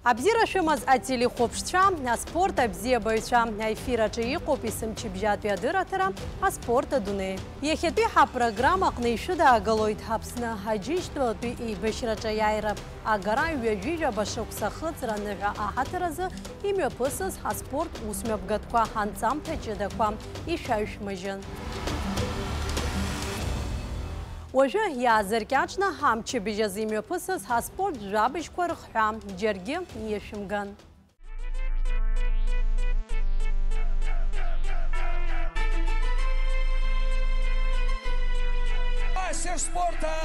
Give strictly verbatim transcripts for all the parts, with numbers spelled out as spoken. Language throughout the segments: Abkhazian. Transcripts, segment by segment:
Абзиара шәымаз ателехәаԥшцәа, аспорт абзиабаҩцәа, аефир аҿы иҟоуп есымчыбжьатәи адырраҭара «Аспорт адунеи». Иахьатәи ҳапрограммаҟны ишәыдаагалоит Аԥсны Аџьынџьтәылатәи еибашьраҿы аиааира агара ҩажәи жәаба шықәса ахыҵра аныҳәа аҳаҭыр азы имҩаԥысыз аспорт усмҩаԥгатәқәа, анҵамҭа ҷыдақәа ишәаҩшәмыжьын. Уажәы иаазыркьаҿны амчыбжь азы имҩаԥысыз аспорт жәабжьқәа рыхҳәаа, џьаргьы иашәымган. Мастер спорта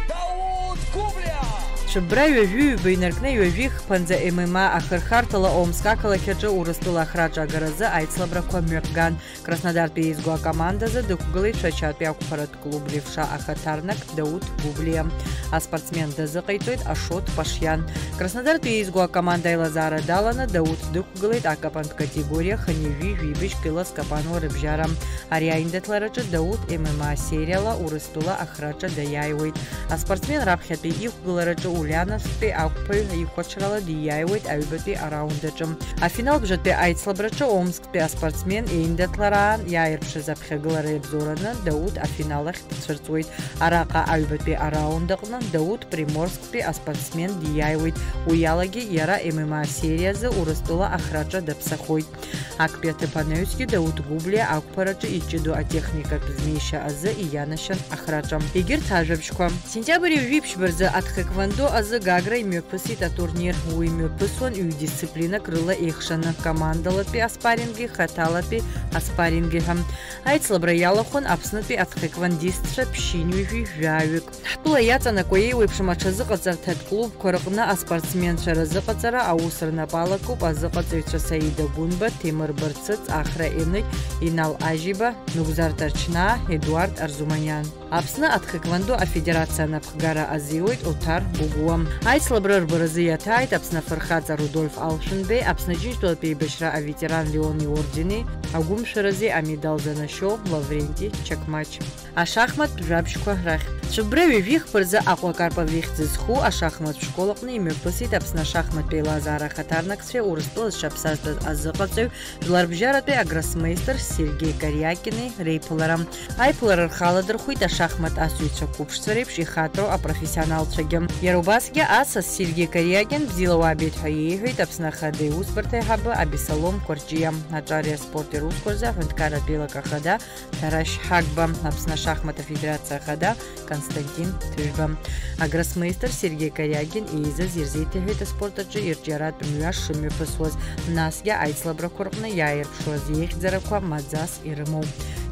Дауд Гәыблиа! Цәыббра ҩажәи ҩба инаркны ҩажәи хԥанӡа М М А ахырхарҭала Омск ақалақь аҿы Урыстәыла ахраҿы агаразы аицлабрақәа мҩаԥган. Краснодартәи еизго акомандазы дықәгылеит Шәачатәи ақәԥаратә клуб «Левша» ахаҭарнак Дауҭ Гәыблиа. Аспортсмен дазыҟаиҵоит Ашот Пашиан. Краснодартәи еизго акоманда аилазаара даланы Дауҭ дықәгылеит акапантә категориа хынҩажәи жәибжь кило скапануа рыбжьара. Ари аиндаҭлараҿы Дауҭ М М А сериала Урыстәыла ахраҿы даиааиуеит. Аспортсмен раԥхьатәи иқәгылараҿы Ульианасктәи ақәԥаҩ ихәаҽрала дииааиуеит аҩбатәи араунд аҿы. Афиналбжатәи аицлабраҿы Омск Аспортсмен еиндаҭлараан иааирԥшыз аԥхьагылара иабзоураны Дауҭ афинал ахь дцәырҵуеит. Араҟа аҩбатәи араунд аҟны Дауҭ Приморсктәи аспортсмен дииааиуеит, уи алагьы иара М М А сериазы Урыстәыла ахраҿы даԥсахоит. Актәи аҭыԥ анаҩсгьы Дауҭ Гәыблиа ақәԥараҿы иҷыдоу атехникатә знеишьа азы иианашьан ахраҿы. Егьырҭ ажәабжьқәа. Сентиабр ҩажәи ԥшьба рзы атхэквондо азы Гагра имҩаԥысит атурнир. Уи мҩаԥысуан ҩ-дисциплинак рыла еихшаны, командалатәи аспарринги хаҭалатәи аспарринги ҳәа. Аицлабра иалахәын Аԥснытәи атхэквондистцәа ԥшьынҩажәи жәаҩык. Ҳтәыла иаҵанакуа еиуеиԥшым аҽазыҟаҵарҭатә клубқәа рҟны аспортсменцәа рызыҟаҵара аус рнапы алакуп азыҟаҵаҩцәа Саида Гәынба, Ҭемыр Бырцыц, Ахра Еныкь, Инал Ажьиба, Нугзар Тарчнаа, Едуард Арзуманиан. Аԥсны атхэквондо афедерациа анапхгара азиуеит Оҭар Гәыгәуа. Аицлабра рбаразы иаҭааит Аԥсны афырхаҵа Рудольф Алшәындеи, Аԥсны Аџьынџьтәылатәи еибашьра аветеран Леон иордени агәымшәарази амедал занашьоу Лавренти Чақмач. Ашахматтә жәабжьқәа рахь. Цәыббра ҩажәи хԥа рзы Аҟәа Карпов ихьӡ зху ашахматтә школ аҟны имҩаԥысит Аԥсны ашахматтә еилазаара ахаҭарнакцәеи Урыстәыла зҽаԥсазтәыз азыҟаҵаҩ Жәларбжьаратәи агроссмейстер Сергеи Кариакини реиԥылара. Аиԥылара рхы аладырхәит ашахмат асыҩцәа қәыԥшцәа реиԥш ихаҭәоу апрофессионалцәагьы. Иара убасгьы асас Сергеи Кариакин бзиала уаабеит ҳәа иеиҳәеит Аԥсны Ахада иусбарҭа аиҳабы Абесалом Кәарҷиа, аҿареи аспорти русқәа рзы аҳәынҭқарратә еилак ахада Ҭарашь Ҳагба, Аԥсны ашахмат афедерациа ахада Константин Ҭыжәба. Агроссмейстер Сергеи Кариагин еизаз ирзеиҭеиҳәеит аспорт аҿы ирҿиаратә мҩа шымҩаԥысуаз, насгьы аицлабрақәа рҟны иааирԥшуаз еихьӡарақәа маӡас ирымоу.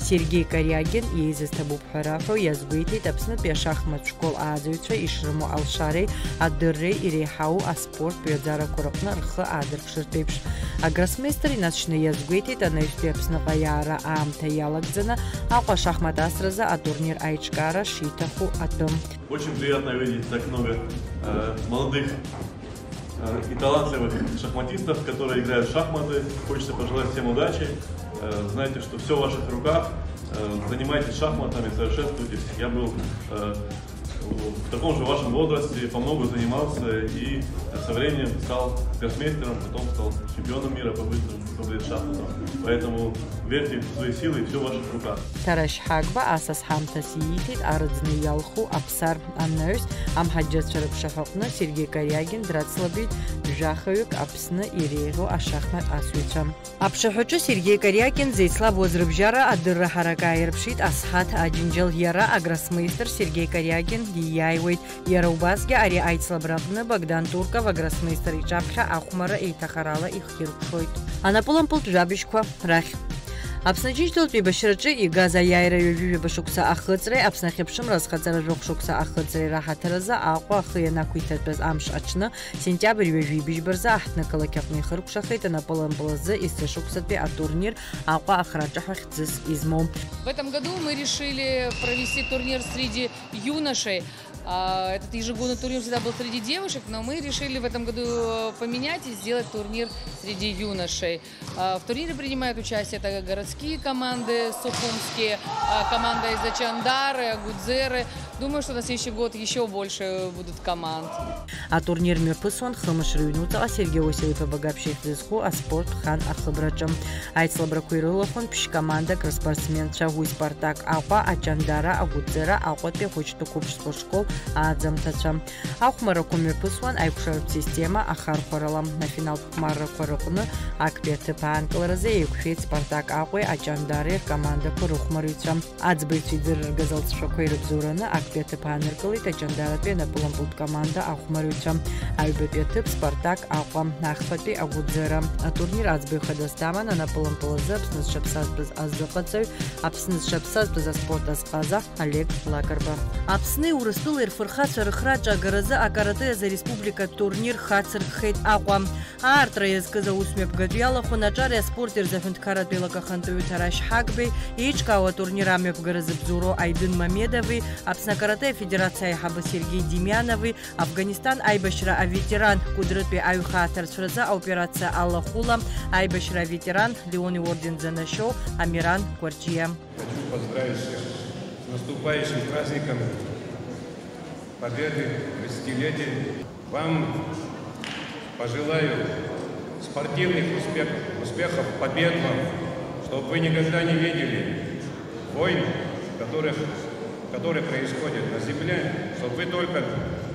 Сергеи Кариагин еизаз ҭабуп ҳәа раҳәо иазгәеиҭеит Аԥснытәи ашахмат школ ааӡаҩцәа ишрымоу алшареи адырреи иреиҳау аспорттә ҩаӡарақәа рҟны рхы аадырԥшыртә еиԥш. Агроссмейстер инаҵшьны иазгәеиҭеит анаҩстәи Аԥсныҟа иаара аамҭа иалагӡаны Аҟәа ашахмат асразы атурнир аиҿкаара шиҭаху атәы. Очень приятно видеть так много, э, молодых, э, и талантливых шахматистов, которые играют в шахматы. Хочется пожелать всем удачи. Э, знайте, что всё в ваших руках. Э, занимайтесь шахматами, совершенствуйтесь. Я был, э, в таком же вашем возрасте, по многу занимался и со временем стал гроссмейстером, потом стал чемпионом мира по быстрым, по шахматам. Поэтому верьте в свои силы, и всё в ваших руках. Ҭарашь Ҳагба асас ҳамҭас ииҭеит арыӡны иалху аԥсар. Анаҩс, амҳаџьырцәа рыԥшаҳәаҟны Сергеи Кариагин драцлабит жәахаҩык Аԥсны иреиӷьу ашахмат асыҩцәа. Аԥшаҳәаҿы Сергеи Кариакин дзеицлабуаз рыбжьара адырра ҳарак ааирԥшит Асҳаҭ Аџьынџьал, иара агроссмейстер Сергеи Кариакин дииааиуеит. Иара убасгьы ари аицлабра аҟны Богдан Турков агроссмейстер иҿаԥхьа ахәмарра еиҭахарала ихиркәшоит. Анапылампылтә жәабжьқәа рахь. Аԥсны Аџьынџьтәылатә еибашьраҿы игаз аиааира ҩажәи жәаба шықәса ахыҵреи Аԥсны ахьыԥшымра азхаҵара жәохә шықәса ахыҵреи раҳаҭыр азы Аҟәа ахы ианақәиҭатәыз амш аҽны, сентиабр ҩажәи быжьба рзы аҳҭнықалақь аҟны ихыркәшахеит анапылампыл азы есышықәсатәи атурнир Аҟәа ахраҿы ҳәа хьӡыс измоу. В этом году мы решили провести турнир среди юношей. А, этот ежегодный турнир всегда был среди девушек, но мы решили в этом году, э, поменять и сделать турнир среди юношей. А, в турнире принимают участие, это городские команды, сухумские, а, команда из Ачандары, Агудзеры. Думаю, что на следующий год ещё больше будут команд. Атурнир мҩаԥысуан хымш рыҩнуҵаҟа Сергеи Васил-иԥа Багаԥшь ихьӡ зху аспорт хан ахыбраҿы. Аицлабрақәа ирылахәын ԥшь-командак рыспортсменцәа, уи Спартак Аҟәа, Ачандара, Агәыӡара, Аҟәатәи ахәыҷтәы қәыԥш спортшкол ааӡамҭацәа. Ахәмаррақәа мҩаԥысуан аиқәшаратә система ахархәарала. Афиналтә хәмаррақәа рыҟны актәи аҭыԥ аанкыларазы еиқәшәеит Спартак Аҟәеи Ачандареи ркомандақәа рыхәмарҩцәа. Аӡбаҩцәа идырыргаз алҵшәақәа ирыбзоураны актәи аҭыԥ ааныркылеит Аҷандаратәи анапылампылтә команда ахәмарҩцәа. Аҩбатәи аҭыԥ Спартак Аҟәа, ахԥатәи Агәыӡара. Атурнир аӡбаҩ хадас даман анапылампыл азы Аԥсны зҽаԥсазтәыз азыҟаҵаҩ, Аԥсны зҽаԥсазтәыз аспорт азҟаза Олег Лакрба. Аԥсни Урыстәылеи рфырхацәа рыхраҿы агаразы акарате азы ареспубликатә турнир хацыркхеит Аҟәа. Аартра иазкыз аусмҩаԥгатә иалахәын аҿареи аспорти рзы аҳәынҭқарратә еилак ахантәаҩы Ҭарашь Ҳагбеи, еиҿкаау атурнир амҩаԥгара зыбзоуроу Аидын Мамедови, Аԥсны акарате афедерациа аиҳабы Сергеи Демьянови, Афганистан аибашьра аветеран, Кәыдрытәи аҩхаа аҭарцәразы аоперациа алахәыла аибашьра аветеран, Леон иорден занашьоу Амиран Гәарҷиа. Хочу поздравить всех с наступающим праздником Победы, тридцатилетия. Вам пожелаю спортивных успехов, успехов, побед вам, чтобы вы никогда не видели войн, которых, которые происходят на земле, чтобы вы только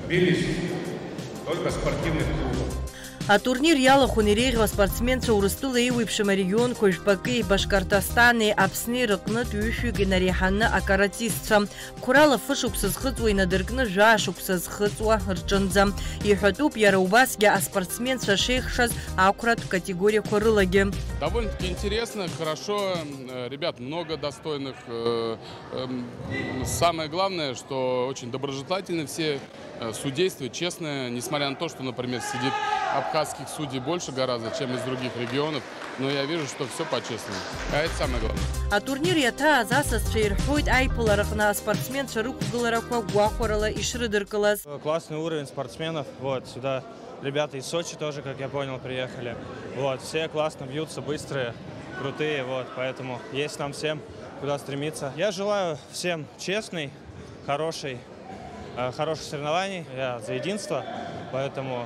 бились, только в спортивных клубах. Атурнир иалахәын иреиӷьу аспортсменцәа Урыстәыла еиуеиԥшым арегионқәа жәпаки, Башкортостани, Аԥсни рыҟнытә ҩышәҩык инареиҳаны акаратистцәа. Қәрала фышықәса зхыҵуа инадыркны жәаа шықәса зхыҵуа рҿынӡа. Иҳәатәуп иара убасгьы аспортсменцәа шеихшаз ақәратә категориақәа рылагьы. Довольно-таки интересно, хорошо, э, ребят много достойных, э, эм, самое главное, что очень доброжелательны все, э, судейство честное, несмотря на то, что, например, сидит абхазских судей больше гораздо, чем из других регионов, но я вижу, что всё по-честному. А это самое главное. Атурнир иаҭааз асасцәа ирҳәоит аиԥылараҟны аспортсменцәа рықәгыларақәа гәахәарала ишрыдыркылаз. Классный уровень спортсменов. Вот, сюда ребята из Сочи тоже, как я понял, приехали. Вот, все классно бьются, быстрые, крутые. Вот, поэтому есть нам всем куда стремиться. Я желаю всем честный, хороший, э, хороших соревнований. Я за единство, поэтому,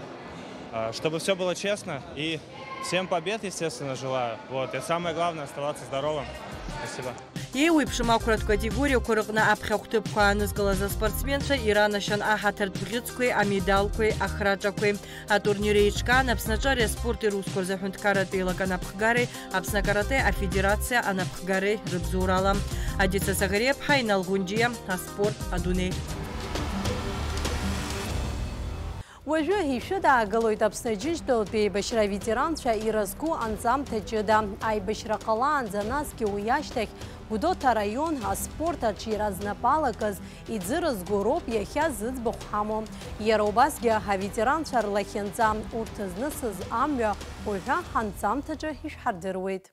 э, чтобы всё было честно, и всем побед, естественно, желаю. Вот, и самое главное, оставаться здоровым. Спасибо. Еиуеиԥшым ақәратә категориақәа рыҟны аԥхьа ахәҭыԥқәа аанызкылаз аспортсменцәа иранашьан аҳаҭыртә бӷьыцқәеи амедалқәеи ахраҿақәеи. Атурнир еиҿкаан Аԥсны аҿареи аспорти русқәа рзы аҳәынҭқарратә еилак анапхгареи Аԥсны акарате афедерациа анапхгареи рыбзоурала. Адица Саӷариаԥҳа, Инал Гәынџьиа, аспорт адунеи. Уажәы ишәыдаагалоит Аԥсны Аџьынџьтәылатәи аибашьра аветеранцәа ирызку анҵамҭа ҷыда. Аибашьра ҟалаанӡа, насгьы уи ашьҭахь Гәдоуҭа араион аспорт аҿиара знапалакыз иӡырызго роуп иахьа зыӡбахә ҳамоу. Иара убасгьы аветеранцәа рлахьынҵа, урҭ знысыз амҩа уажәы ҳанҵамҭаҿы ишәҳардыруеит.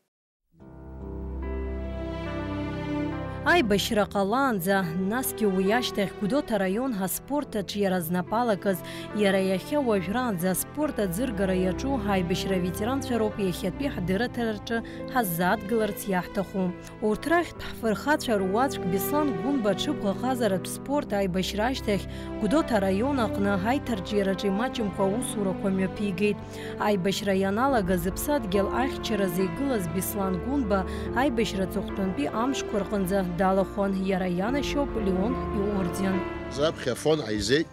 Аибашьра ҟалаанӡа, насгьы уи ашьҭахь Гәдоуҭа араион аспорт аҿиара знапалакыз, иара иахьа уажәраанӡа аспорт аӡыргара иаҿу аибашьра аветеранцәа роуп иахьатәи ҳдырраҭара рҿы ҳаззаадгыларц иаҳҭаху. Урҭ рахьтә ҳфырхацәа руаӡәк Беслан Гәынба аҽыбӷаҟазаратә спорт аибашьра ашьҭахь Гәдоуҭа араион аҟны аиҭарҿиараҿы имаҷымкәа аусурақәа мҩаԥигеит. Аибашьра ианалага зыԥсадгьыл ахьчаразы игылаз Беслан Гәынба аибашьра аҵыхәтәантәи амшқәа рҟынӡа далахәын, иара ианашьоуп Леон иорден. Заԥхьа Афон ҟаиҵеит,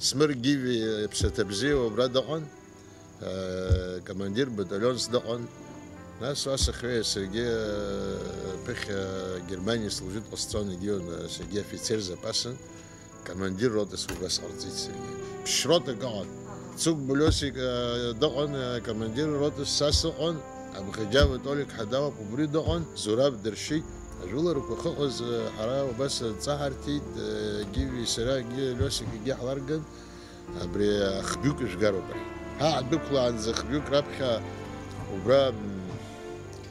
Смыр Гиви иԥсаҭа бзиа убра дыҟан, э, командир батальонс дыҟан. Нас уа сахьҩеиз саргьы, э, ԥыхьа Германиа служит ҟасҵон, егьиуан, э, саргьы афицер запасын. Командир ротас убас ҟарҵеит саргьы. Ԥшь-ротак ыҟан. Цыгә Лиосик, э, дыҟан, э, командир ротас са сыҟан, Абӷаџьава Толик ҳәа дауп, убри дыҟан, Зураб дыршьит. Ажәыларақәа ахьыҟаз, э, ҳара убас адҵа ҳарҭеит, э, Гиви сара, Гиви Лиосик егьи ҳларган, абри ахҩык ижәгароуп ҳәа. Ҳа ҳдәықәлаанӡа хҩык раԥхьа убра, м,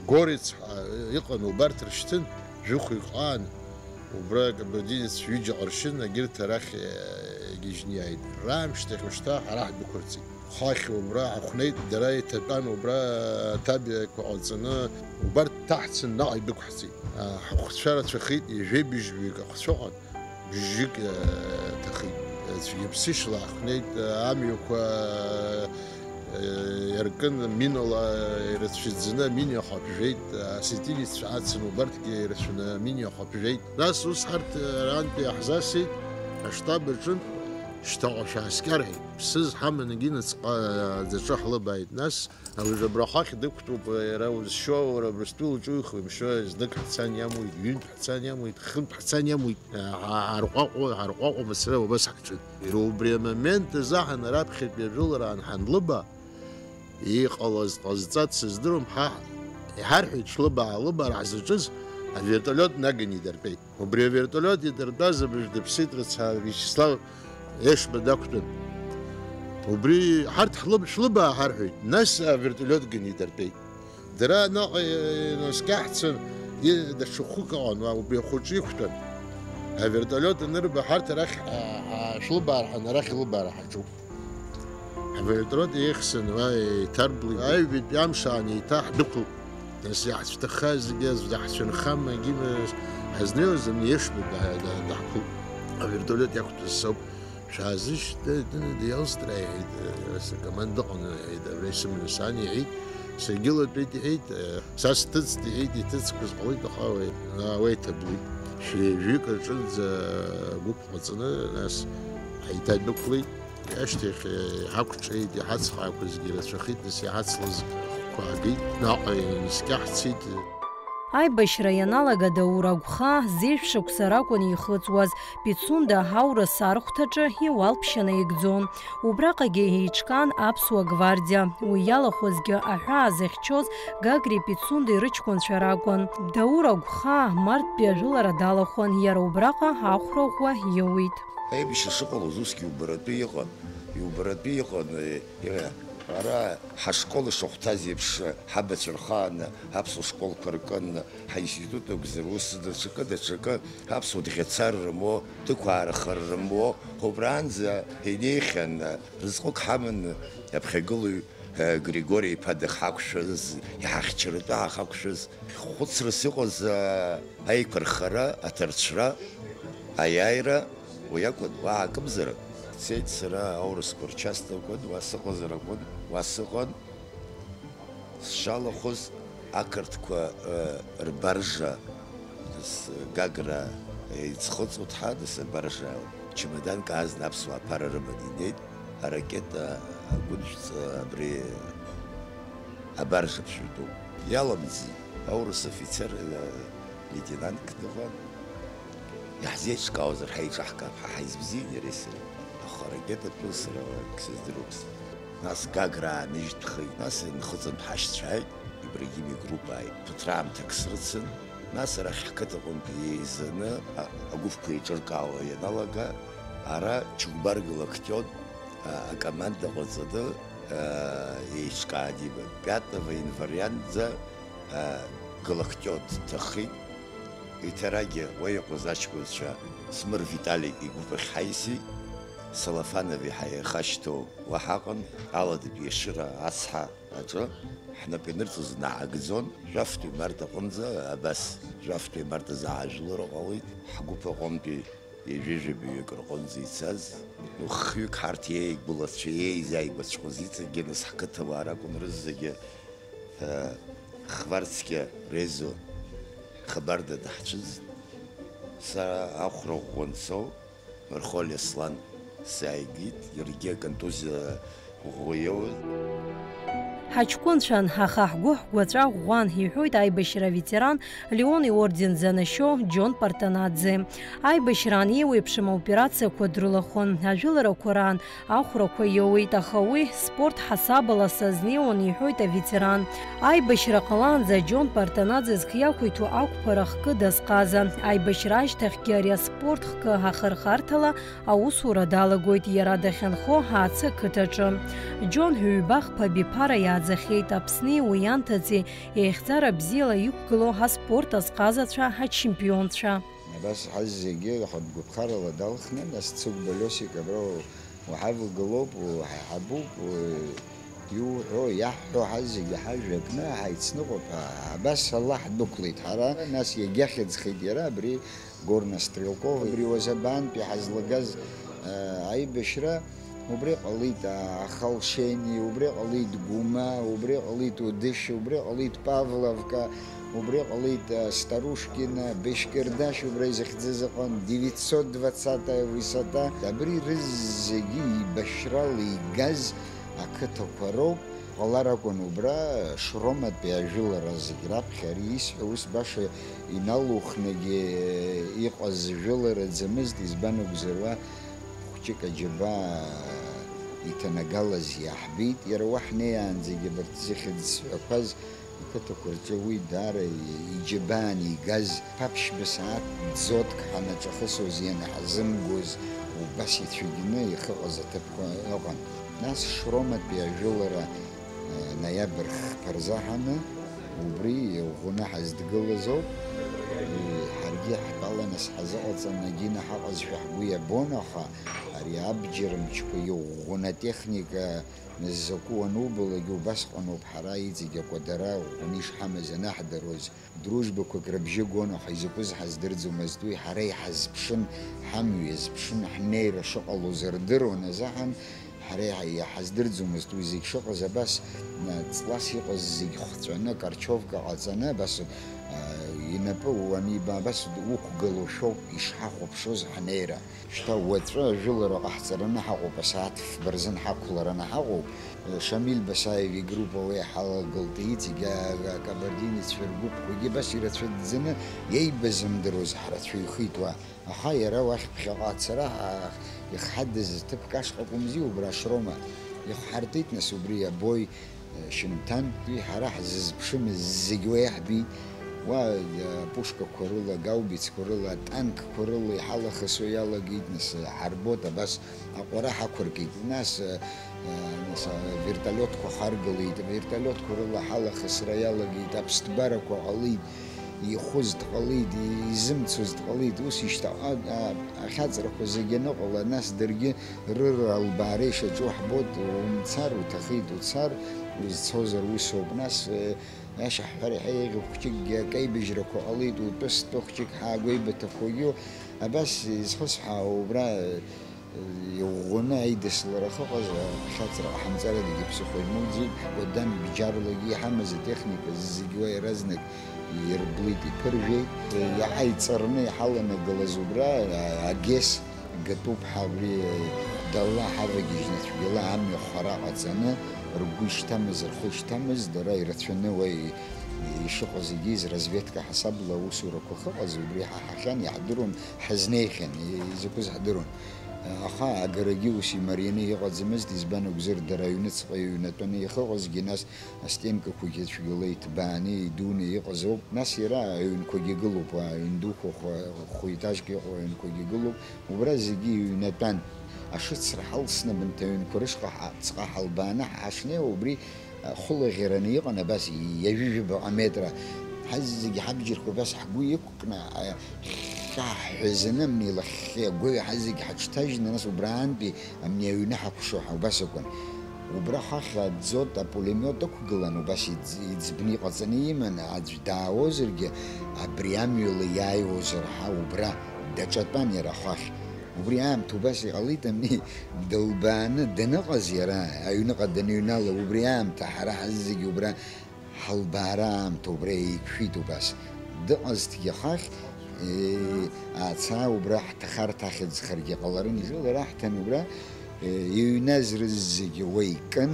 Горец ҳәа иҟан, убарҭ ршьҭын, жәохәҩык ҟаан. Убра акабардинеццәа ҩыџьа ҟаршьын, егьырҭ арахь, э, игьежьны иааит. Раамышьҭахь ушьҭа ҳара ҳдәықәырҵеит. Хыхь убра ҳахәнеит, дара иҭатәан убра аҭабиақәа ҟаҵаны, убарҭ ҭаҳцан наҟ идәықәҳҵеит. А, ҳахәцәа рацәахеит, ҩажәеи быжьҩык ахәцәа ыҟан, бжьык, э, ҭахеит. Аӡәгьы ԥсышьала ҳахәнеит, амҩақәа, э, иаркын, минала ирацәаӡаны аминиа хәаԥжәеит, осетинеццәа ацын, убарҭгьы ирацәаны аминиа хәаԥжәеит. Нас ус ҳарҭ, э, арантәи иаҳзасит, аштаб аҿынтә шьҭаҟа шәааскьарҳәеит. Ԥсыз ҳаман егьи наҵҟа аӡаҿы ҳлыбааит. Нас абыржә абра ахахь дықәтәоуп, иара узшьо, уара Абрыстәыла уҿыҩхои, мшәа, знык ҳцан иамуит, ҩынтә ҳцан иамуит, хынтә ҳцан иамуит, ҳарҟәаҟәа, ҳарҟәаҟәа мацара убас ҳаҿын. Иара убри амомент азы ҳан раԥхьатәи ажәылара анҳанлыба, иҟалаз ҟазҵаз сыздыруам, ҳа иҳарҳәеит, шлыбаа, лыбаара ҳзаҿыз авертолиот наганы идыртәеит. Убри авертолиот идыртәаз абыржә дыԥсит, рыцҳа, Виачеслав Ешба дақәтәан. Убри ҳарҭ ҳлыб-, шәлыбаа ҳарҳәеит, нас авертолиот ганы идыртәеит. Дара наҟ, э, инаскьаҳцан, и-, даҽа хәык ыҟан, уа убри ахәыҷы иқәтәан. Авертолиот анырба, ҳарҭ арахь, а, а, шәлыбаа рҳәан, арахь илыбаара ҳаҿуп. Авертолиот еихсны, уа еиҭарблит. Аҩбатәи амш аан еиҭа ҳдәықәлт. Нас иаҳцәҭаххаз зегьы аӡә даҳцәынхама, егьи ҳазнеиуаз, ани Ешба да-, да-, даҳԥылт. Авертолиот иақәтәаз соуп. Шәаазышьҭ, д-, д-, д-, Аустриа, иҳәеит, э, ас акоманда ыҟан, иҳәеит, абра исыманы сан, иҳәеит, саргьы латәеит, иҳәеит, э, са сҭыҵт, иҳәеит, иҭыҵқәаз ҟалоит, аха уи, а, уеиҭаблит. Шәи жәҩык аҿынӡа гәыԥ ҟаҵаны, нас ҳаиҭадәықәлеит. Ашьҭахь, э, иҳақәҿиеит, иҳацхаақәазгьы рацәахеит, нас иҳацлаз хәқәа аагеит, наҟ, э, инаскьаҳцеит. Аибашьра ианалага Даур агәхаа, зежә шықәса ракәын ихыҵуаз, Пицунда аурыс архәҭаҿы иуалԥшьа наигӡон. Убраҟагьы еиҿкаан аԥсуа гвардиа, уи иалахәызгьы аҳәаа зыхьчоз Гагреи Пицундеи рыҷкәынцәа ракәын. Даур агәхаа марттәи ажәылара далахәын, иара убраҟа ахәра ӷәӷәа иоуит. Аибашьра шыҟалоз усгьы иубаратәы иҟан, иубаратәы иҟан, э, Иара, ара ҳашкол ишахәҭаз еиԥш, ҳабацәа рхааны аԥсуа школқәа ркын, ҳаинститут акәзар, ус даҽакы, даҽакы аԥсуа дӷьацар рымоу, дықәаарахар рымоу, убранӡа инеихьан, рызҟык ҳаман аԥхьагылаҩ, э, Григори иԥа дахақәшәаз, иҳахьчаратәы ҳахақәшәаз. Хәыцрас иҟаз, аа, аиқәырхара, аҭарцәра, аиааира уи акәын, уа акымзарак. Дцеит сара, аурысқәа рчаст акәын, уа сыҟазар акәын, уа сыҟан. Сшалахәыз ақырҭқәа, ыы, рбаржа, нас Гагра иӡхыҵуа ҭҳа, нас абаржа чемоданк аазны аԥсуаа аԥара рыманы инеит, аракета агәыншәҵа абри абаржа ԥшьба ду. Иаламӡеит. Аурыс афицер, э, лейтенантк дыҟан. Иаҳзеиҿкаауазар ҳаиҿаҳкаап ҳәа ҳаизбзиан иареи сареи. Аха аракета ԥылсыр ала акгьы сыздыруамызт. Нас Гагра ааныжьтәхеит, нас инхыҵын ҳашьцәа ааит, Ибрагим игруппа ааит. Ԥыҭраамҭак срыцын, нас арахь ҳқыҭаҟынтә еизаны а-, агәыԥқәа еиҿыркаауа ианалага, ара Чугбар Галактион, а, акоманда ҟаҵаны, а, еиҿкаан иман. Пятого январианӡа, а, Галактион дҭахеит. Иҭарагьы уа иҟаз аҷкәынцәа Смыр Виталик игәыԥ ахь ҳаиси, Салафанови ҳаихашьҭоу уа ҳаҟан, аладатәи ашыра ацҳа аҿы ҳнапы инырҵозны ҳаагӡон, жәафтәи март аҟынӡа абас, жәафтәи март азы аажәлар ҟалеит, ҳгәыԥ аҟынтәи ҩажәи жәабаҩык рҟынӡа ицаз, хҩык ҳарҭ еигәылацәа, еизааигәаҵәҟьоз иҵегьы нас ҳқыҭауаа ракәын рызегьы, Хварцкиа Резо хабарда даҳцәыӡт. Са ахәра ӷәӷәа ансоу, Мархоли Аслан сааигеит, иаргьы аконтузиа ӷәӷәа иоуан. Ҳаҷкәынцәан, аха ҳгәы ҳгәаҵәа ӷәӷәан, иҳәоит аибашьра аветеран, Леон иорден занашьоу Џьон Партанаӡе. Аибашьраан еиуеиԥшым аоперациақәа дрылахәын. Ажәыларақәа раан ахәрақәа иоуеит, аха уи спорт ҳасабала сазнеиуан, иҳәоит аветеран. Аибашьра ҟалаанӡа Џьон Партанаӡе зхы иақәиҭу ақәԥара хкы дазҟазан. Аибашьра ашьҭахьгьы ари аспорт хкы ахырхарҭала аусура далагоит, иара дахьынхо Аацы ақыҭаҿы. Џьон ҩба-хԥа абиԥара иааӡахьеит, Аԥсни уи анҭыҵи еихьӡара бзиала иқәгылоу аспорт азҟазацәа ачемпионцәа. Абас ҳазегьы ҳгәыԥхарала далхны, нас Цыгәба Лиосик абра уҳавагылоуп, уҳаиҳабуп, иуҳәо, иаҳҳәо ҳазегьы ҳажәа кны ҳаицныҟәап ҳәа, абас алаҳ дәықәлеит ҳара, нас иагьахьыӡхеит иара абри Горна Стрелкова, абри уазабантәи ҳазлагаз, а, аибашьра, убри ҟалеит, а, Ахалшени, убри ҟалеит Гәыма, убри ҟалеит Удышь, убри ҟалеит Павловка, убри ҟалеит, а, Старушкина, Бешькердашь, убра изыхьӡыз ыҟан, девятьсот двадцатая высота. Абри рызегьы еибашьрала игаз ақыҭақәа роуп. Ҟалар акәын убра Шроматәи ажәылара зегь раԥхьа. Ари исҳәо ус баша иналухнагьы иҟаз жәылараӡамызт, избан акәзар, уа хәҷык аџьабаа иҭанагалаз иаҳбеит. Иара уа ҳнеиаанӡагьы абарҭ зыхьӡ зҳәақәаз ақыҭақәа рҿы уи даара иџьабаан игаз, ԥаԥшьба сааҭ ӡотк ҳанаҿахысуаз ианаҳзымгоз, убас ицәгьны ихыҟаз аҭыԥқәа ыҟан. Нас Шроматәи ажәылара, э, ноиабр хԥа рзаҳаны, убри иӷәӷәаны ҳаздгылаз ауп. Э, ҳаргьы ҳтәала нас ҳазыҟаҵаны, Гина ҳаҟазшәа ҳгәы иабон, аха ари абџьар мчқәа иӷәӷәаны атехника закәу анубалак, убасҟаноуп ҳара иҵегь акәадара ӷәӷәаны ишҳамаз анаҳдыруаз. Дружбақәак рыбжьы гон, аха изакәыз ҳаздырӡомызт уи, ҳара иҳазԥшын, ҳамҩа иазԥшын, ҳнеира шыҟалоз рдыруан азыҳәан, ҳара иҳа-, иҳаздырӡомызт уи зегь шыҟаз, абас, а, ҵлас иҟаз зегь хҵәаны, карчовка ҟаҵаны, абас, а, инапы уаниба, абас уқәгылоушәоуп ишҳахәаԥшуаз ҳнеира. Шьҭа уаҵәы ажәылара ҟаҳҵараны ҳаҟоуп, асааҭ фба рзын ҳақәлараны ҳаҟоуп. Шамиль Басаев игруппа уи ҳалагылт, иҵегь а-, акабардинеццәа ргәыԥқәагьы абас ирацәаӡаны, иеибазымдыруаз ҳрацәаҩхеит уа. Аха иара уахь ԥхьаҟа ацара ҳа-, ихҳадыз ҭыԥк ашҟа акәымзи, убра Шрома. Ихҳартит, нас, убри абои. Шьынҭан, уи ҳара ҳзызԥшымыз зегь уа иаҳбеит. Уа, а, пушкақәа рыла, гаубицқәа рыла, атанкқәа рыла иҳалахысуа иалагеит, нас, ҳарбот, абас аҟәара ҳақәыркит. Нас, а, а, нас, а, вертолиотқәа харгалеит, авертолиотқәа рыла ҳалахысра иалагеит, аԥсҭбарақәа ҟалеит, ихәыз дҟалеит, изымцоз дҟалеит, ус ишьҭахьҟа, а, ахьаҵрақәа зегь аныҟала, нас даргьы Рыра албаара ишаҿу ҳбоит, умцар уҭахеит, уцар, узцозар усоуп. Нас, э, иаша ҳҳәар иаҳа еиӷьуп, хәҷыкгьы акеибажьрақәа ҟалеит, утәы-стәы хәҷык ҳаагәеибыҭақәагьы, абас изхысҳәаау убра, э, иӷәӷәаны аидыслара ахьыҟаз, ахьаҵра ҟаҳамҵарадагьы ԥсыхәа имоуӡеит, ҳкәадан бџьарлагьы иҳамаз атехника зегь уа иаразнак ирблит, иԥыржәеит. Иаҳа иҵарны иҳаланагалаз убра, а-, агес Гатәуп ҳа абри, дала ҳавагьежьны цәгьала амҩа хара ҟаҵаны, ргәы ишҭамыз, рхы ишҭамыз, дара ирацәаны уа и-, ишыҟаз егьиз разведка ҳасабла аусурақәа ахьыҟаз, убри иҳаҳахьан, иаҳдыруан, ҳазнеихьан, и-, изакәыз ҳдыруан. Аха агарагьы ус имарианы иҟаӡамызт, избан акәзар, дара аҩныҵҟа иҩнатәаны иахьыҟазгьы, нас Астенкақәагьы цәгьала иҭбааны, идуны иҟаз ауп. Нас иара аҩнқәагьы гылоуп, уа аҩн дуқәа хә-, хәитажьк иҟоу аҩнқәагьы гылоуп. Убра зегьы иҩнатәан. Ашыцра ҳалсны абанҭ аҩнқәа рышҟа ҳа-, ҵҟа ҳалбааны ҳашнеиуа, убри, а, хәылаӷьараны иҟан, абас ҩажәижәаба метра. Ҳазегьы ҳабџьарқәа абас ҳгәы иқәкны, а, хьаҳәа заны амни лахьхьи агәаҩа ҳазегьы ҳаҽҭажьны, нас убраантәи амни аҩны ҳақәшо ҳа убас акәын. Убра хахь аӡот апулемиот ықәгылан, убас иӡ-, иӡбны иҟаҵаны иман, аӡә даауозаргьы, абри амҩала иааиуазар ҳәа убра даҿатәан иара ахәахь. Убри аамҭа убас иҟалеит, ани дылбааны даныҟаз иара, аҩныҟа даныҩнала, убри аамҭа ҳара ҳазегьы убра ҳалбаара аамҭа убра еиқәшәеит убас. Дыҟазҭгьы ахахь, е, ацаа убра ҳҭахарҭахьыӡхаргьы ҟаларын, ижәылара ҳҭан убра, е, иҩназ рызегьы уа икын,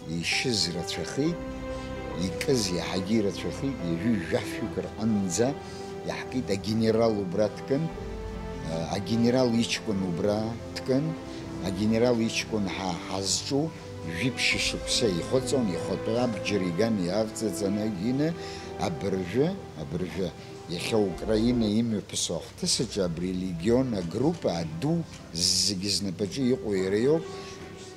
ишьыз рацәахеит, икыз иаҳагьы ирацәахеит, ҩажәи жәафҩык рҟынӡа иаҳкит, агенерал убра дкын, е, агенерал иҷкәын убра дкын, агенерал иҷкәын ҳа ҳазҿу, Жәиԥшь шықәса ихыҵуан, ихатәы абџьар иган иавҵаҵаны, Гина, абыржәы, абыржәы, иахьа Украина имҩаԥысуа ахҭыс аҿы абри легион агруппа аду зегьы знапаҿы иҟоу иара иоуп,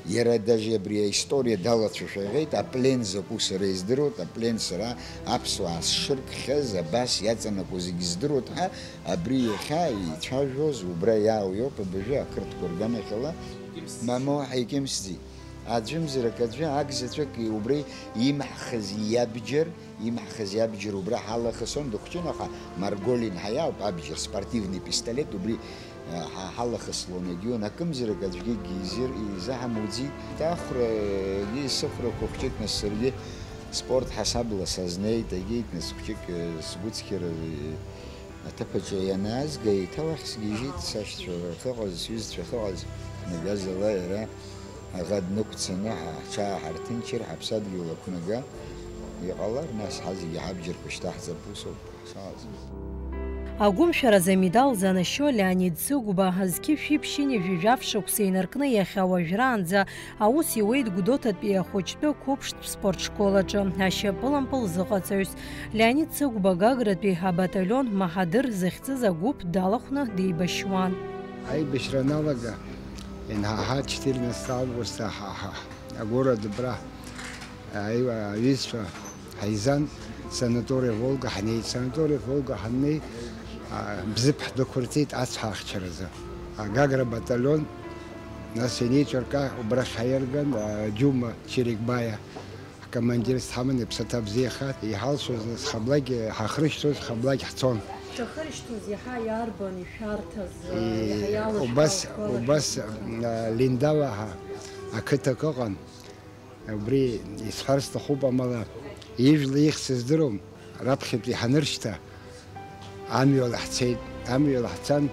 Иара даже абри аисториа далацәажәахьеит, аплен закәу сара издыруеит, аплен сара аԥсуаа сшыркхьаз абас иаҵанакуа зегьы здыруеит ҳәа, абри иахьа ицәажәоз убра иаауа иоуп, абыржәы ақырҭқәа рганахьала, мамоу ҳаикьымсӡеит. Аӡәымзар акы аӡәы, ак заҵәык убри имаҳхыз иабџьар, имаҳхыз иабџьар убра ҳалахысон, дыхәҷын, аха Марголин ҳәа иауп абџьар, спортивный пистолет, убри, э, ҳа-, ҳалахыслон егьион, акымзарак аӡәгьы гьизыр изаҳамуӡеит. Ахәрагьы, сыхәрақәа хәҷык, нас саргьы спорт ҳасабла сазнеит, егьит, нас хәҷык, э, сгәыцқьара, э, Аҭыԥаҿы ианаазга, еиҭа уахь сгьежьит, сашьцәа ахьыҟаз, сҩызцәа ахьыҟаз, ҳнагазала иара аӷа днықәцаны ҳа-, ҳҽааҳарҭынчыр, ҳаԥсадгьыл ақәнага, иҟалар, нас ҳазегьы ҳабџьарқәа шьҭаҳҵап, усоуп шааз. Агәымшәаразы амедал занашьо Леонид Цыгәба зқьышәи ԥшьынҩажәи жәаф шықәса инаркны иахьа уажәраанӡа аус иуеит Гәдоуҭатәи ахәыҷтәы қәыԥштә спортшкол аҿы ашьапылампыл зыҟаҵаҩс Леонид Цыгәба Гагратәи абаталион Маҳадыр захьӡыз агәыԥ далахәны деибашьуан. Аибашьра аналага, инҳаҳа четырнадцатого августа ҳа, ҳа, агәыра дыбра, аи-, аҩызцәа ҳаизан, санаториа Волга ҳнеит. Санаториа Волга ҳаннеи, а, Бзыԥ ҳдәықәырҵеит ацҳа ахьчаразы. Агагра баталион, нас ианеиҿырка, убрахь ҳаиарган, а, Џьума Черекбаиа. Ҳкомандир дҳаман, иԥсаҭа бзиахааит, иҳалшоз нас хаблакь, ҳахрышьҭуаз хаблакь ҳцон. Шәахыршьҭуаз иаҳа иарбан ишәарҭаз, и-, иаҳа иалышәхәа убас, шәарҭаз? Убас, а, Линдава ҳәа ақыҭак ыҟан. Убри исҳәар сҭахуп, амала ижәла ихьыз здыруам, раԥхьатәи ҳаныршьҭа, амҩала ҳцеит, амҩала ҳцан,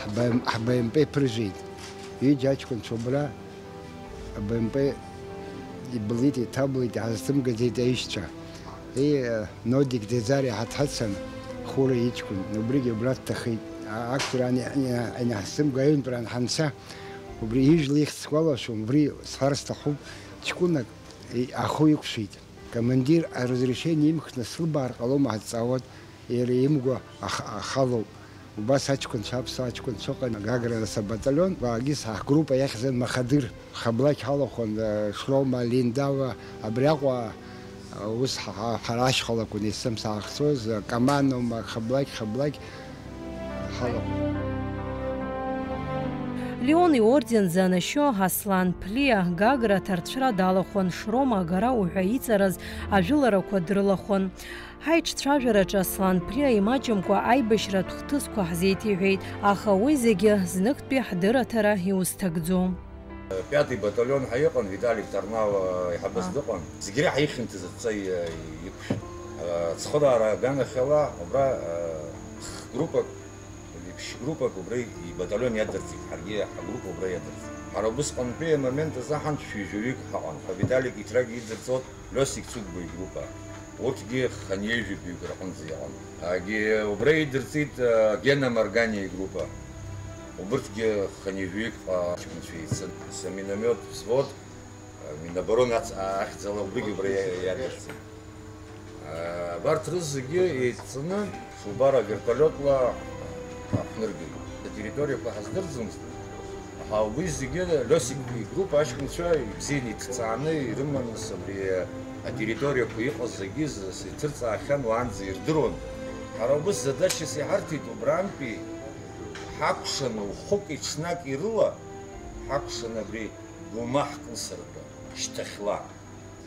ҳБМ-, ҳБМП ԥыржәеит. Ҩыџьа аҷкәынцәа убра АБМП ибылит, иҭаблит, иҳазҭымгаӡеит аишьцәа. И, Нодик Деӡариа ҳаҭҳацан, Хура иҷкәын, убригьы убра дҭахеит. А-, актәи раан иа-, иа-, ианаҳзымго аҩынтәраан ҳанца, убри ижәла ихьӡ сгәалашәом, убри сҳәар сҭахуп, ҷкәынак и-, ахәы иқәшәеит. Командир аразрешение имкны сылбаар ҟалома ҳәа дҵаауан, иара имгәа ах-, ахалоуп. Убас аҷкәынцәа, аԥсуа аҷкәынцәа ыҟан, Гагра нас абаталион, агьыс ҳгруппа иахьӡын Маҳадыр, хаблақь ҳалахәын, э, Шрома, Линдава, абри Аҟәа, э, ус ҳа-, ҳа-, ҳара ашьхалақәа несымс ҳахцоз, э, Каманома, хаблақь, хаблақь ҳалахәын. Леон иорден занашьо Аслан Ԥлиа Гагра аҭарцәра далахәын, Шрома агара уҳәа иҵараз ажәыларақәа дрылахәын. Ҳаиҿцәажәараҿы Аслан Ԥлиа имаҷымкәа аибашьратә хҭысқәа ҳзеиҭеиҳәеит, аха уи зегьы зныктәи ҳдырраҭара иузҭагӡом. Пятый батальон ҳәа иҟан, Виталик Тарнава иҳабыз дыҟан. Зегь реиҳа ихьанҭаз адҵа и-, иқәшәт. Ацхыраара аганахьала, убра, х-, группак, ԥшь-группак убра ибаталион иадырҵеит, ҳаргьы ҳгруппа убра иадырҵеит. Ҳара убысҟантәи амомент азы ҳан шәи жәаҩык ҳаҟан, ҳәа Виталик иҭрагьы идырҵоит, Лиосик Цыгәба игруппа. Урҭгьы хынҩажәаҩык рҟынӡа иҟан. Агьи убра идырҵеит, а, Гена Марганиа игруппа. Убырҭгьы хынҩажәаҩык ҟа-, аҷкәынцәа еицын. Саминомет взвод, а, Минобороны ац-, а, ахьӡала убригь убра иа-, иадырҵеит. А, абарҭ рызегьы еидҵаны, Шубара вертолиотла ҳаԥныргеит. Атерриториақәа ҳаздырӡомызт. Аха уи зегьы Лиосик игруппа аҷкәынцәа ибзианы иҭҵааны ирыман, нас абри атерриториақәа иҟаз зегьы з-, иҭырҵаахьан, уаанӡа ирдыруан. Ҳара убыс задачас иҳарҭеит убрантәи ҳакәшаны, хәыки ҽнаки рыла ҳакәшаны абри Гәыма ҳкылсыртәа шьҭахьла.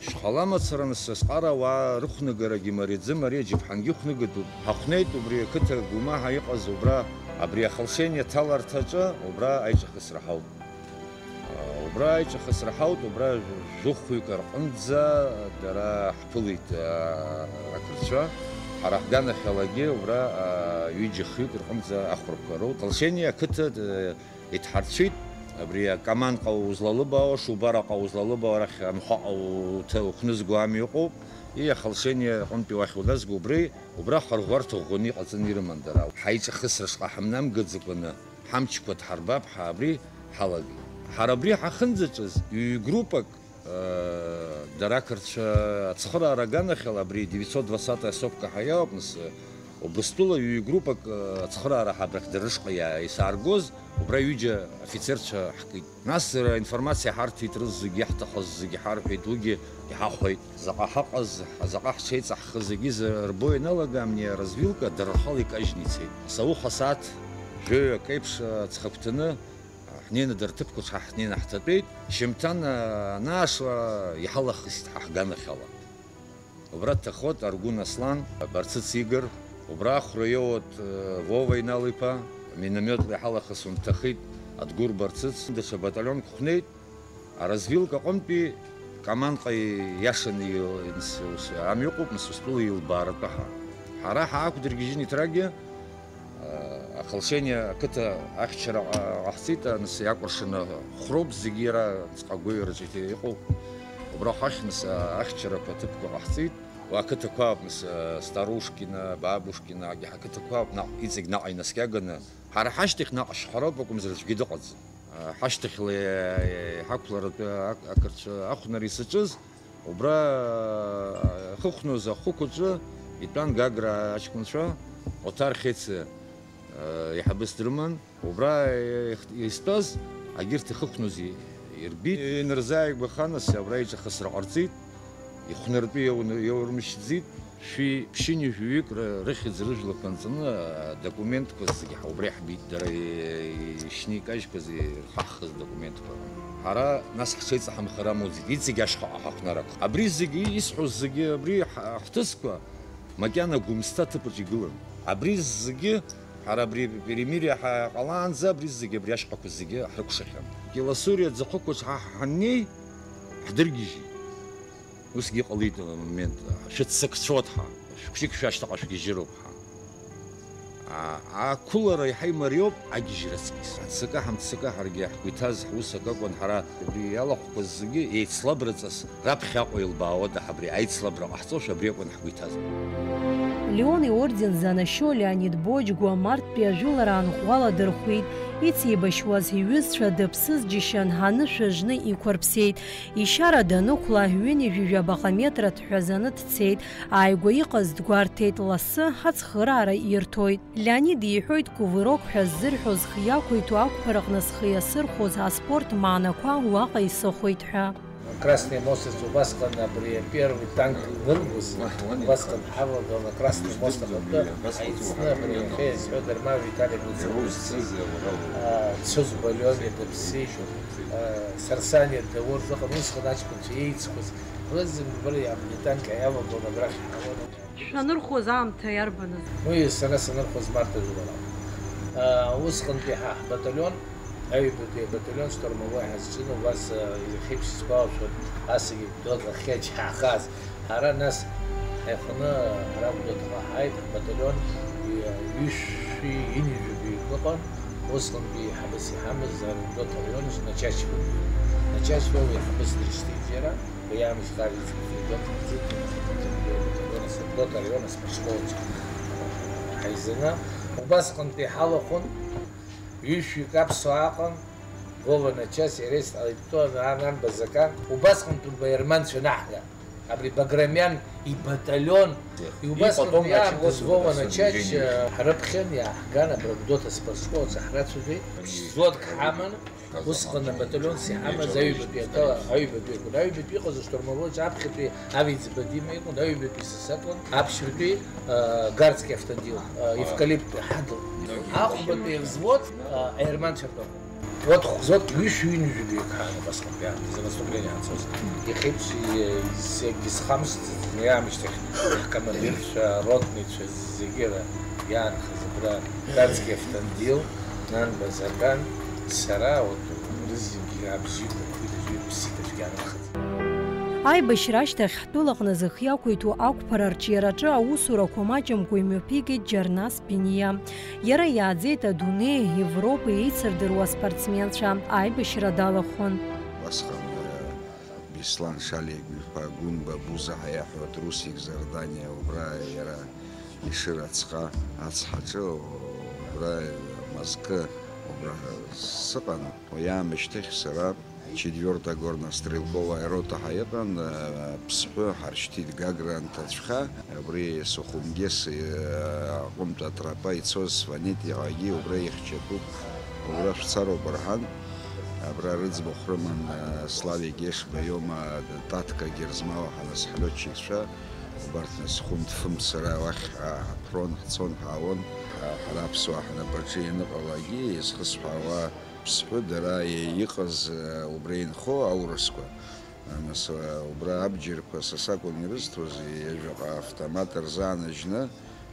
Шьхала мацара, нас, Асҟара ауаа рықәнагарагьы мариаӡам, ари аџьаԥҳангьы ықәнагатәуп. Ҳахәнеит убри ақыҭа Гәымаҳа иҟаз убра, абри ахылшени аҭаларҭаҿы, убра аиҿахысра ҳауп. Убра аиҿахысра ҳауп, убра жәохәҩык рҟынӡа дара ҳԥылеит, а, ақырҭцәа. Ҳара ҳганахьалагьы убра, а, ҩыџьа-хҩык рҟынӡа ахәрақәа роуп. Ахылшени ақыҭа, а, Иҭҳарцәит, абри акомандҟа узлалыбаауа, Шубараҟа узлалыбаауа, арахь Амҳәаҟа уҭа-, уқәнызго амҩа ыҟоуп, и, ахылшени аҟынтәи уахь уназго, убри, убра хырӷәӷәарҭа ӷәӷәаны иҟаҵаны ирыман дара. Ҳаиҿахысра шҟа ҳамнамгаӡакәаны, ҳамчқәа дҳарбап ҳәа абри ҳалагеит. Ҳара абри ҳахьынӡаҿыз, ҩ-группак, Дара ақырҭцәа ацхыраара аганахьала абри девятьсот двадцатая сопка ҳәа иоуп, нас, Убыстәыла ҩ-группак, э, ацхыраара ҳа абрахь дара рышҟа иа-, исааргоз, убра ҩыџьа афицерцәа ҳкит. Нас, э, информациа ҳарҭеит, рызегьы иаҳҭахыз зегьы ҳарҳәеит, уигьы иҳахәеит. Заҟа ҳаҟаз, заҟа ҳҽеиҵаҳхыз зегьы рбо ианалага, амни аразвилка дара рхала икажьны ицеит. Ас ауха асааҭ жәаҩа акеиԥш, э, ҵхагәҭаны, ҳнеины дара рҭыԥқәа ҽҳаҳнеины ҳҭатәеит. Шьымҭан, э, анаашла, иҳалахысит ҳа ҳганахьала. Убра дҭахоит Аргәын Аслан, Барцыц Игор, убра ахәра иоуеит, э, Вова Инал-иԥа, миномиотла иҳалахысуан дҭахеит Адгәыр Барцыц, даҽа баталионк ҳнеит, аразвилка аҟынтәи Каманҟа ииашаны ил-, инс-, ус, амҩа ыҟоуп, нас устәыла илбааратәы ҳа. Ҳара ҳаақәдыргьежьын иҭрагьы, Ахылшени ақыҭа ахьчара ҟа-, ҟаҳҵеит, нас иакәыршаны хәроуп зегьы иара ҵҟагәеи рҿы иҟоуп. Убра хахь нас ахьчарақәа аҭыԥқәа ҟаҳҵеит. Уа ақыҭақәа ауп нас, Старушкина, Бабушкина, егьи ҳақыҭақәа ауп наҟ, иҵегь наҟ инаскьаганы. Ҳара ҳашьҭахь наҟ ашьхароуп акәымзар аӡәгьы дыҟаӡам. Ҳашьҭахьла иҳақәларатәы ақ-, ақырҭцәа ахәнара исаҿыз, убра хыхәноз ахәықәаҿы итәан Гагра аҷкәынцәа, Оҭар Хеце, еиҳабыс дрыман. Убра ихтәаз, агьырҭ ихықәноз ирбит. Инарзааигәаха, нас абра иҿахысра ҟарҵеит. Ихәнартәы иаурмышьҭӡеит. Шәи ԥшьынҩажәаҩык рыхьӡ-рыжәлақәа анҵаны, адокументқәа зегьы убра иаҳбеит, дара ишьны икажьқәаз ирхаҳхыз адокументқәа. Ҳара нас ҳҽеиҵаҳамхар амуӡеит, иҵегь ашьхаҟа ҳахәнарак. Абри зегьы исҳәоз зегьы, абри ҳ-, ҳҭыӡқәа макьана Гәымсҭа аҭыԥаҿ игылан. Абри зегьы, ҳара абри перемирие ҳа-, ҟалаанӡа абри зегьы, абри ашьхақәа зегьы ҳрыкәшахьан. Кьыласури аӡахәықәаҿ ҳа ҳаннеи, ҳдыргьежьит. Усгьы иҟалеит амомент, шәыццакцәоит ҳа, шәқәшьык шәашьҭаҟа шәгьежьыроуп ҳа. А, ақәылара иаҳа имариоуп агьежьра аҵкьыс. Аццакы ҳамццакы ҳаргьы ҳгәы иҭаз ҳус акы акәын, ҳара убри иалахәқәаз зегьы еицлабраҵас раԥхьаҟа илбаауада ҳабри аицлабра ҟаҳҵошәа абри акәын ҳгәы иҭаз. Леон иорден занашьоу Леонид Боџьгәа марттәи ажәылараан ӷәӷәала дырхәит, ицеибашьуаз иҩызцәа дыԥсыз џьышьан, анышә ыжны иқәырԥсеит. Ишьара данықәла, ҩынҩажәи жәаба метра дҳәазаны дцеит, ааигәа иҟаз дгәарҭеит, лассы ацхыраара ирҭоит. Леонид иҳәоит, кувырок ҳәа ззырҳәоз хы иақәиҭу ақәԥараҟны схы иасырхәоз аспорт маанақәа уаҟа исыхәеит ҳәа. Красный мост убасҟан абри первый танк ныргоз, убасҟан ҳавагыланы Красный мост аҟынтәи ҳаицны абри иахьа иазҳәо Дарма Витали Гәыӡба, а, дцоз Леонид дыԥсит, а, Сарсаниа Даур рыҟан, усҟан аҷкәынцәа еицқәаз, рызегьы абри атанк иавагыланы абрахь иҳауан. Шәанырхәоз аамҭа иарбаныз? Уи сара санырхәоз март ажәылара. А, усҟантәи ҳа ҳбаталион, аҩбатәи абаталион штурмовой ҳазҿын, убас, а, иахьеиԥш сгәалашәоит, асагьы Гәдоуҭа ахьеиџьаахаз. Ҳара нас ҳаиханы ара Гәдоуҭаҟа ҳааит, ҳбаталион ҩышәи ҩынҩажәи ыҟан, усҟантәи ҳабыс иҳамаз ара Гәдоуҭа араион аҿы Начачева. Начачева уи ҳабыс дыршьҭит иара. Уи аамышьҭахь иҵегьы Гәдоуҭа рзы, Гәдоуҭа араион аспортшколаҿы ҳаизаны. Убасҟантәи ҳалахәын, ҩышәҩык аԥсуаа аҟан, Вова Начачева, иара исҟалеит, Тон, Арнан Базакан, убасҟантәи убаерманцәа анаҳга, абри Баграмиан ибаталион, убасҟантәи иаамҭаз Вова Начачева ҳрыԥхьан, иааҳган, абра Гәдоуҭа аспортшколаҿы ҳрацәажәеит, взводк ҳаман. Усҟан абаталион сиҳамаз аҩбатәи аҭала, аҩбатәи акәын. Аҩбатәи иҟаз аштурмовойцәа аԥхьатәи Авиӡба Дима иҟан, аҩбатәи са сакәын, аԥшьбатәи, а, Гарцкий автандил, а, евкалипт ҳадыл. Ахәбатәи авзвод, а, аерманцәа ртәы акәын. Урҭ хә-, взводк ҩышәи ҩынҩажәи ҳаан убасҟантәи аамҭазы наступление анцоз. Иахьеиԥш и-, егьысхамсӡацызт, уи аамышьҭахь ҳкомандирцәа, ротницәа зегьы ра-, иаанхаз абра Гарцкий автандил, Нанба Закан, сара, урҭ рызегьы абжьы ықәын, уи дазҩыр ԥсит, аӡәгьы аанхаӡам. Аибашьра ашьҭахь ҳтәылаҟны зых иақәиҭу ақәԥара арҿиараҿы аусурақәа маҷымкәа имҩаԥигеит Џьарнас Биниа. Иара иааӡеит адунеи, Европа еицырдыруа аспортсменцәа, аибашьра далахәын. Убасҟан, э, Беслан Шалиагә-иԥа Гәынба Буза ҳәа иаҳҳәоит, Русик Зардани, убра иара Ешыра ацҟа ацҳаҿы, убра, э, мазкы, убра сыҟан. Уи аамышьҭахь сара Четвёртая горно-стрелковая рота ҳәа иҟан, э, Ԥсҳәы ҳаршьҭит Гагра анҭацәха, абри Сухумгес, э, аҟынтә атропа ицоз Сванет иаҟагьы убра ихьчатәуп, убра шәцароуп рҳәан, абра рыӡбахә рыман, э, Славик Ешба иоума, Татка Герзмауа ҳәа нас ҳлётчикцәа, убарҭ нас хәынҭ-фымҭ сара уахь, э, ҳаԥрон, ҳцон, ҳаауон, э, ҳара аԥсуаа ҳнапаҿы ианыҟалагьы, изхысҳәаауа Ԥсҳәы дара иҟаз, э, убра инхо аурысқәа. Нас, э, убра абџьарқәа са сакәын ирызҭоз, ҩажәаҟа автомат рзаанажьны,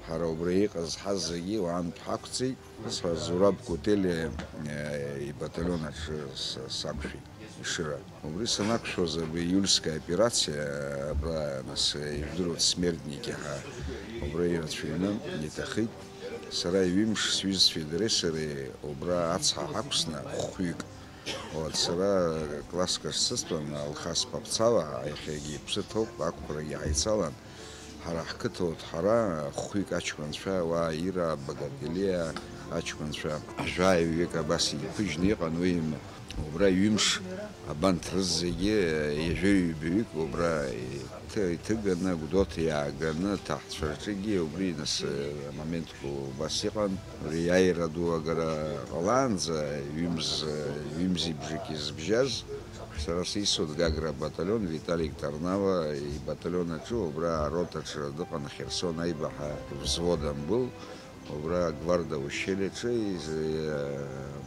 ҳара убра иҟаз ҳазегьы уаантә ҳақәҵеит. Сара Зураб Кутели, э, ибаталион аҿы с-, сақәшәеит, Ешыра. Убри санақәшәоз, абри ииульская операциа, абра, нас, э, ижәдыруеит, смертники ҳәа, убра ирацәаҩны иҭахеит. Сара ҩымш сҩызцәеи дареи сареи убра ацҳа ҳақәсны хәҩык. Вот, сара класск ахь сыцәан, Алхас Папцава, иахьагьы иԥсы ҭоуп, ақәԥарагьы ҳаицалан. Ҳара ҳқыҭа урҭ ҳара хәҩык аҷкәынцәа, уа Ира, Багателиа аҷкәынцәа, жәаҩык абас иԥыжьны иҟан уи. Убра ҩымш абанҭ рызегьы, ҩажәаҩбаҩык убра иҭы-, иҭыганы, Гәдоуҭа иааганы, ҭаҳцәа рҿыгьы убри нас, э, амоментқәа убас иҟан. Абри аиааира ду агара ҟалаанӡа, ҩымз, ҩымзи бжаки зыбжьаз, сара сисуан Гагра абаталион, Виталик Тарнава ибаталион аҿы, убра аротаҿы дыҟан Херсон аибаҳа взвод амбыл. Убра Гварда ушьелиаҿы из-,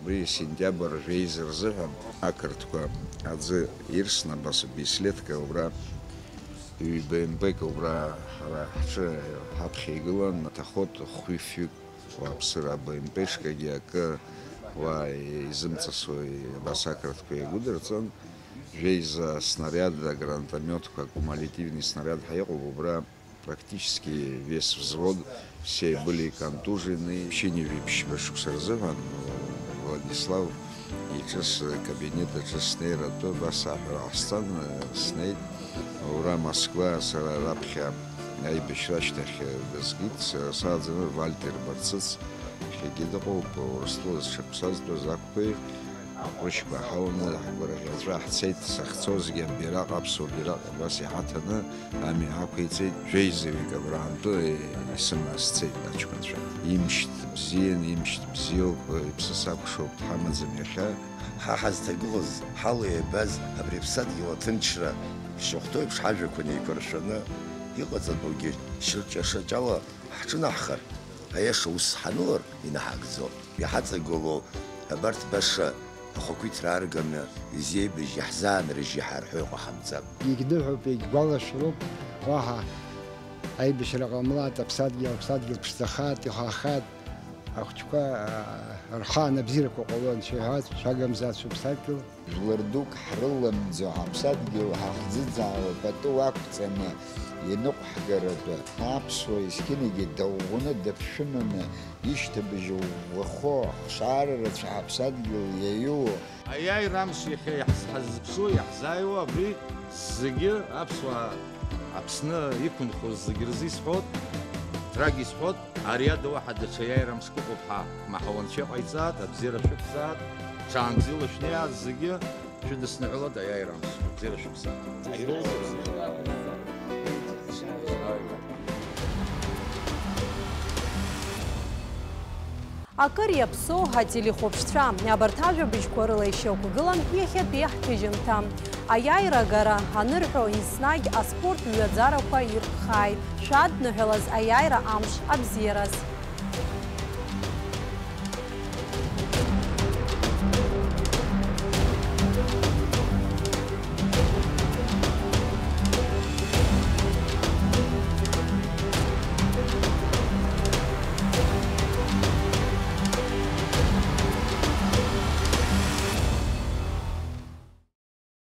абри сентиабр жәеиза рзыҳәан ақырҭқәа аӡы ирсны абас Беследка убра ҩ-БМП-к убра ҳара ҳҿы ҳаԥхьа игылан, Таҳот хәҩыфҩык уааԥсыра БМП-шкагьы акы уа изымҵасуа абас ақырҭқәа иагәыдырҵон, жәеиза снариад, агранатомётқәа, кумулятивный снариад ҳәа иҟоуп убра. Практически весь взвод, все были контужены. В течение ҩажәа шықәса рзыҳәан Владислав иҿы, скабинет аҿы снеир атәы, абас аҳәара ҟасҵан, снеит. Ура Москва, сара раԥхьа аибашьра ашьҭахь дызгеит, сара сааӡаны Вальтер Барцыц, иахьагьы дыҟоуп, Урыстәыла зҽаԥсазтәыз ақәԥаҩ. Аҟәрышьқәа ҳауны, ҳгәырӷьаҵәа ҳцеит, сахьцозгьы абираҟ, аԥсуа бираҟ абас иҳаҭаны, амҩа ҳақәиҵеит, жәеизаҩык абраантәы исымаз цеит аҷкәынцәа. Имшьҭ бзиан, имшьҭ бзиоуп, иԥсы сакәшоуп, дҳамаӡам иахьа. Ҳа ҳазҭагылаз, ҳала иабаз абри аԥсадгьыл аҭынчра, шахәҭоу еиԥш ҳажәақәа неиқәыршәаны иҟаҵатәугьы шьаҿа-шьаҿала ҳҿынаҳхар, аиаша ус ҳанылар инаҳагӡо, иҳаҵагылоу абарҭ баша ахақәиҭра аарганы изеибыжьи ҳзаанрыжьи ҳарҳәо иҟаҳамҵап. Егьныҳәоуп, егьгәалашәароуп, уаҳа аибашьра ҟамлааит, аԥсадгьыл, аԥсадгьыл ԥшӡахааит, ихахааит, ахәыҷқәа, аа, рхаан абзиарақәа ҟало анцәа иҳәаз, шәагамзаацәоуп садгьыл. Жәлар дук ҳрыламӡо, ҳаԥсадгьыл ҳахӡыӡаауа пату ақәҵаны иныҟәҳгаратәы, аԥсуа есқьынагьы дыӷәӷәаны дыԥшәыманы ишьҭыбжь ӷәӷәахо, ахшара рацәа ҳаԥсадгьыл иаиуо. Аиааира амш иахьа иаҳз-, ҳаззыԥшу, иаҳзааиуа абри зегьы аԥсуаа Аԥсны иқәынхоз зегьы рзы исҳәот, ҭрак исҳәот, ари ада уаҳа даҽа иааира мшк ыҟоуп ҳәа, маҳауанцәа иҟаиҵааит, абзиара шәықәзааит, ҽаанбзиала шәнеиааит зегьы, шәыдысныҳәалоит аиааира мшк, абзиара шәықәзааит. Акыр иаԥсоу ателехәаԥшцәа, абарҭ ажәабжьқәа рыла ишьақәгылан иахьатәи ҳҭыжьымҭа. Аиааира агара анырҳәо, еснагь аспорт ҩаӡарақәа иркхааит. Шәадныҳәалаз аиааира амш абзиараз!